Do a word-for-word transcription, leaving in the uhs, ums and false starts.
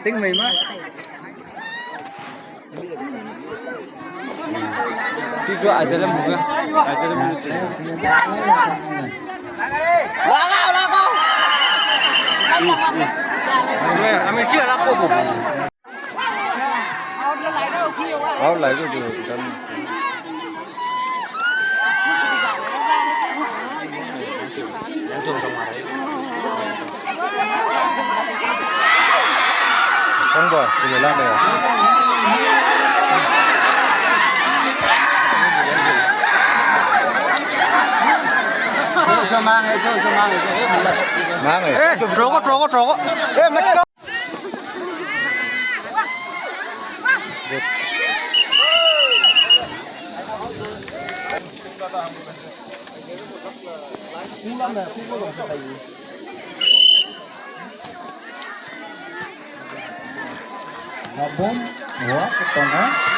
Tính mày mà. Tí cho ai tới lắm mùng á. Ai tới lắm mùng. Lagau, lagau. Kami siya lako po. Out lai ko jo. Song boy, tu lah ya. Mang eh. Eh, troko, troko, troko. Eh, mati. Ngabom, wa, ketong, ha?